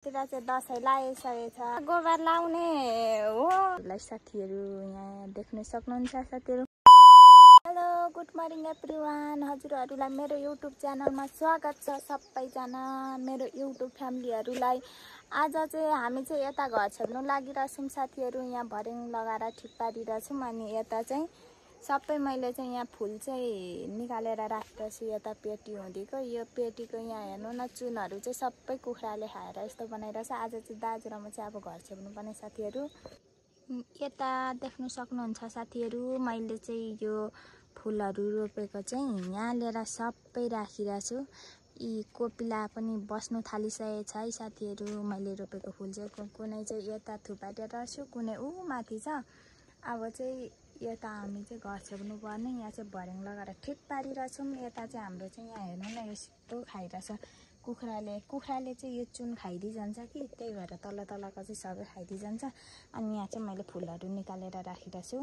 तिर चाहिँ दसैँ लागिसकेछ। गोबर लाउने हो साथीहरू यहाँ देख्न सक्नुहुन्छ साथीहरू। हेलो गुड मर्निङ एभ्रिवान, हजुरहरूलाई मेरो युट्युब च्यानलमा स्वागत छ सबैजना मेरो युट्युब फ्यामिलीहरूलाई। आज चाहिँ हामी चाहिँ यता घर छेर्नु लागिरहेछौँ साथीहरू। यहाँ भर्याङ लगाएर ठिक पारिरहेछौँ। अनि यता चाहिँ सबै मैले चाहिँ यहाँ फुल चाहिँ निकालेर राख्दैछु। यता पेटी हुँदीको यो पेटीको यहाँ हेर्नु न, चुनहरू चाहिँ सबै कुखुराले खाएर यस्तो बनाइरहेछ। आज चाहिँ दाजु र म चाहिँ अब घर छेर्नु पर्ने साथीहरू। यता देख्नु सक्नुहुन्छ साथीहरू, मैले चाहिँ यो फुलहरू रोपेको चाहिँ यहाँ लिएर सबै राखिरहेछु। यी कोपिला पनि बस्नु थालिसकेको छ है साथीहरू। मैले रोपेको फुल चाहिँ कुनै चाहिँ यता थुपारेर छु, कुनै माथि छ। अब चाहिँ यता हामी चाहिँ घर छेर्नु पर्ने, यहाँ चाहिँ भर्याङ लगाएर ठिक पारिरहेछौँ। यता चाहिँ हाम्रो चाहिँ यहाँ हेर्नु न, यस्तो खाइरहेछ कुखुराले चाहिँ यो चुन खाइदिइजान्छ कि, त्यही भएर तल तलको चाहिँ सबै खाइदिइजान्छ। अनि यहाँ चाहिँ मैले फुलहरू निकालेर राखिरहेछु।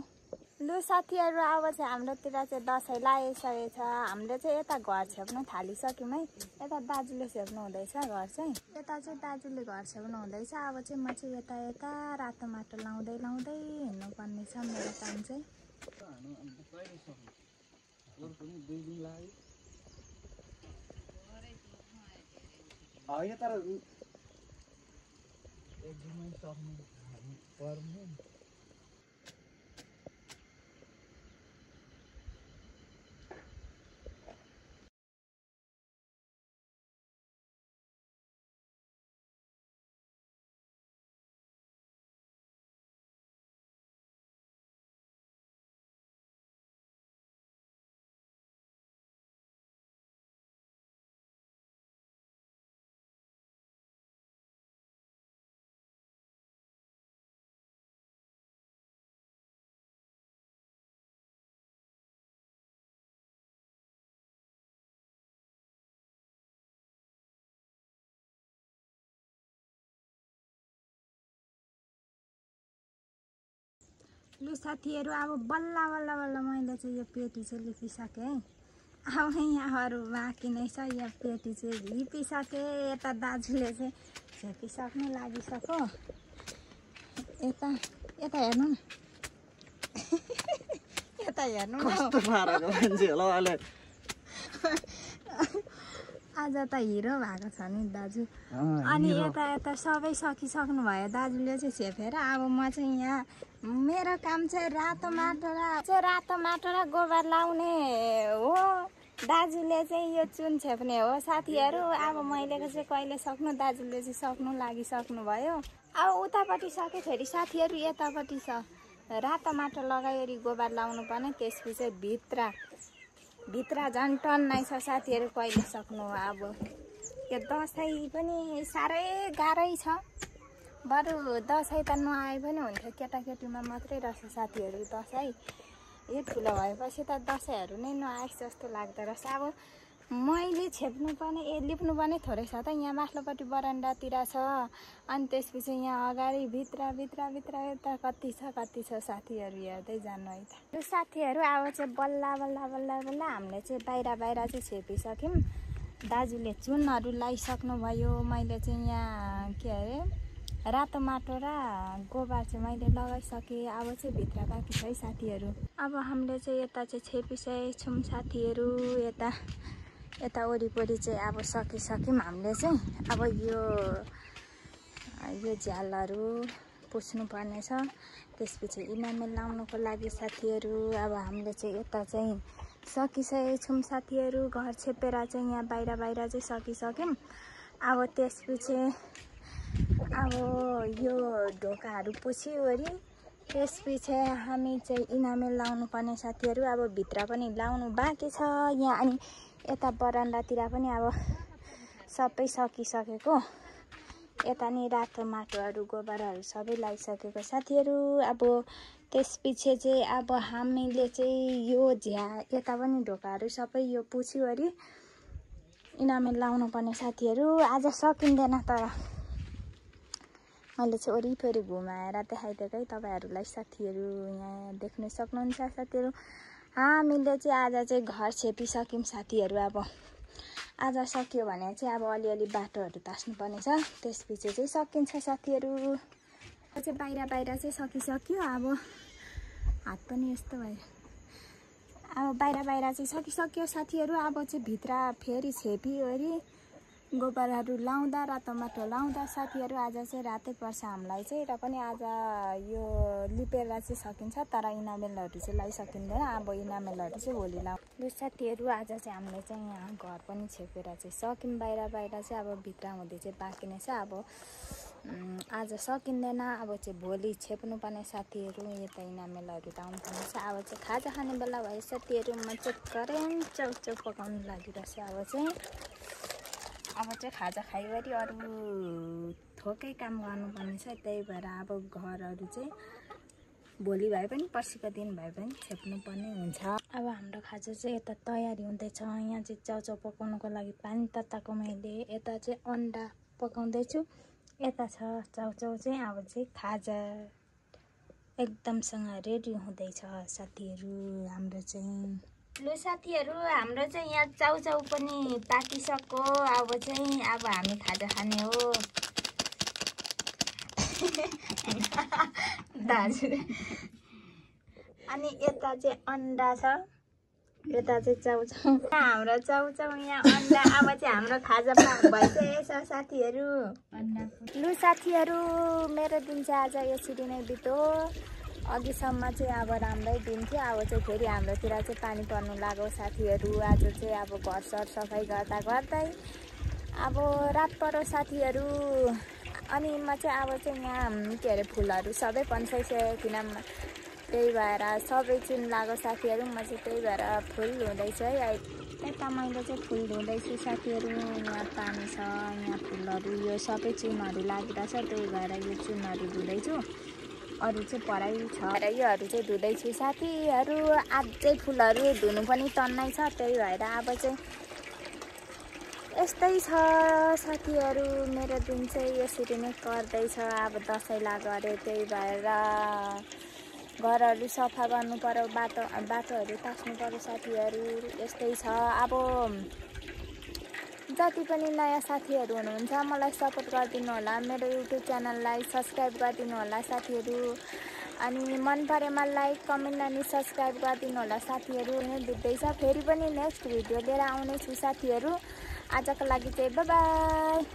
लु साथीहरू, अब चाहिँ हाम्रोतिर चाहिँ दसैँ लागिसकेछ। हाम्रो चाहिँ यता घर छेर्नु थालिसक्यौँ है। यता दाजुले छेर्नु हुँदैछ घर चाहिँ, यता चाहिँ दाजुले घर छेर्नु हुँदैछ। अब चाहिँ म चाहिँ यता रातो माटो लाउँदै हिँड्नु पर्ने छ मेरो काम चाहिँ। लु साथीहरू, अब बल्ल मैले चाहिँ यो पेटी चाहिँ लिपिसकेँ है। अब यहाँ अरू बाँकी नै छ। यो पेटी चाहिँ लिपिसकेँ। यता दाजुले चाहिँ छेपिसक्नु लागिसक्यो। यता हेर्नु न यता हेर्नु न, आज त हिरो भएको छ नि दाजु। अनि यता सबै सकिसक्नु भयो दाजुले चाहिँ छेपेर। अब म चाहिँ यहाँ मेरो काम चाहिँ रातो माटो र गोबर लाउने हो। दाजुले चाहिँ यो चुन छेप्ने हो साथीहरू। अब मैले चाहिँ कहिले सक्नु, दाजुले चाहिँ सक्नु लागिसक्नु भयो। अब उतापट्टि सके फेरि साथीहरू यतापट्टि छ रातो माटो लगाइवरी गोबर लाउनु पर्ने। त्यसपछि भित्र झन् टन्नै छ साथीहरू, कहिले सक्नु। अब यो दसैँ पनि साह्रै गाह्रै छ। बरु दसैँ त नआए पनि हुन्थ्यो, केटाकेटीमा मात्रै रहेछ साथीहरू दसैँ। यो ठुलो भएपछि त दसैँहरू नै नआएछ जस्तो लाग्दो रहेछ। अब मैले छेप्नु पर्ने लिप्नु पर्ने थोरै छ त। यहाँ माथिल्लोपट्टि बरन्डातिर छ। अनि त्यसपछि यहाँ अगाडि भित्र यता कति छ साथीहरू, हेर्दै जानु है त। यो साथीहरू, अब चाहिँ बल्ल हामीले चाहिँ बाहिर चाहिँ छेपिसक्यौँ। दाजुले चुनहरू लगाइसक्नु भयो। मैले चाहिँ यहाँ के अरे रातो माटो र गोबर चाहिँ मैले लगाइसकेँ। अब चाहिँ भित्र बाँकी छ है साथीहरू। अब हामीले चाहिँ यता चाहिँ छेपिसकेको छौँ साथीहरू। यता वरिपरि चाहिँ अब सकिसक्यौँ हामीले चाहिँ। अब यो झ्यालहरू पुस्नु पर्ने छ। त्यसपछि इनामेल लाउनुको लागि साथीहरू। अब हामीले चाहिँ यता चाहिँ सकिसकेको छौँ साथीहरू। घर छेपेर चाहिँ यहाँ बाहिर चाहिँ सकिसक्यौँ। अब त्यसपछि अब यो ढोकाहरू पुछिवरी त्यसपछि हामी चाहिँ इनामेल लाउनु पर्ने साथीहरू। अब भित्र पनि लाउनु बाँकी छ यहाँ। अनि यता बरन्डातिर पनि अब सबै सकिसकेको। यता नि रातो माटोहरू गोबरहरू सबै लगाइसकेको साथीहरू। अब त्यसपछि चाहिँ अब हामीले चाहिँ यो यता पनि ढोकाहरू सबै यो पुछिवरी इनामेल लाउनु पर्ने साथीहरू। आज सकिँदैन, तर मैले चाहिँ वरिपरि घुमाएर देखाइदिएको है तपाईँहरूलाई साथीहरू। यहाँ देख्न सक्नुहुन्छ साथीहरू, हामीले चाहिँ आज चाहिँ घर छेपिसक्यौँ साथीहरू। अब आज सक्यो भने चाहिँ अब अलिअलि बाटोहरू तास्नुपर्ने छ, त्यसपछि चाहिँ सकिन्छ साथीहरू। चाहिँ बाहिर चाहिँ सकिसक्यो। अब हात पनि यस्तो भयो। अब बाहिर चाहिँ सकिसक्यो साथीहरू। अब चाहिँ भित्र फेरि छेपीओरी गोबरहरू लाउँदा रातो माटो लाउँदा साथीहरू आज चाहिँ रातै पर्छ हामीलाई चाहिँ। र पनि आज यो लिपेर चाहिँ सकिन्छ, तर इनामेलहरू चाहिँ लगाइसकिँदैन। अब इनामेलहरू चाहिँ भोलि लाउँ साथीहरू। आज चाहिँ हामीले चाहिँ यहाँ घर पनि छेपेर चाहिँ सक्यौँ। बाहिर चाहिँ अब भित्र हुँदै चाहिँ बाँकी नै छ। अब आज सकिँदैन, अब चाहिँ भोलि छेप्नुपर्ने साथीहरू। यता इनामेलहरू लाउनु पर्ने छ। अब चाहिँ खाजा खाने बेला भयो साथीहरू। म चाहिँ करेन्ट चाउचाउ पकाउनु लागिरहेछ। अब चाहिँ खाजा खाइवरी अरू थोकै काम गर्नुपर्ने छ, त्यही भएर अब घरहरू चाहिँ भोलि भए पनि पर्सिको दिन भए पनि छेप्नुपर्ने हुन्छ। अब हाम्रो खाजा चाहिँ यता तयारी हुँदैछ। यहाँ चाहिँ चाउचाउ पकाउनुको लागि पानी तताएको मैले। यता चाहिँ अन्डा पकाउँदैछु। यता छ चाउचाउ चाहिँ। अब चाहिँ खाजा एकदमसँग रेडी हुँदैछ साथीहरू हाम्रो चाहिँ। ल साथीहरू, हाम्रो चाहिँ यहाँ चाउचाउ पनि पाकिसक्यो। अब चाहिँ अब हामी खाजा खाने हो। दाजु अनि यता चाहिँ अन्डा छ, यता चाहिँ चाउचाउ। हाम्रो चाउचाउ यहाँ अन्डा। अब चाहिँ हाम्रो खाजा भइसकेको छ साथीहरू। लु साथीहरू, मेरो दिन चाहिँ आज यसरी नै बित्यो। अघिसम्म चाहिँ अब राम्रै दिन थियो। अब चाहिँ फेरि हाम्रोतिर चाहिँ पानी पर्नु लाग्यो साथीहरू। आज चाहिँ अब घर सफाइ गर्दै अब रात पऱ्यो साथीहरू। अनि म चाहिँ अब चाहिँ यहाँ के अरे फुलहरू सबै पन्साइसक्यो, किनभने त्यही भएर सबै चुन लाग्यो साथीहरू। म चाहिँ त्यही भएर फुल धुँदैछु है। यता मैले चाहिँ फुल धुँदैछु साथीहरू। यहाँ पानी छ, यहाँ फुलहरू, यो सबै चुनहरू लागिरहेछ, त्यही भएर यो चुनहरू धुँदैछु। अरू चाहिँ पढाइ छ र योहरू चाहिँ धुँदैछु साथीहरू। अझै फुलहरू धुनु पनि तन्नै छ, त्यही भएर अब चाहिँ यस्तै छ साथीहरू। मेरो दिन चाहिँ यसरी नै गर्दैछ। अब दसैँ लाग्यो अरे, त्यही भएर घरहरू सफा गर्नु पर्यो, बाटोहरू तास्नु पर्यो साथीहरू। यस्तै छ। अब जति पनि नयाँ साथीहरू हुनुहुन्छ मलाई सपोर्ट गरिदिनु होला। मेरो युट्युब च्यानललाई सब्सक्राइब गरिदिनु होला साथीहरू। अनि मन परेमा लाइक कमेन्ट अनि सब्सक्राइब गरिदिनु होला साथीहरू। नै बित्दैछ, फेरि पनि नेक्स्ट भिडियो लिएर आउने छु साथीहरू। आजको लागि चाहिँ बाई बाई।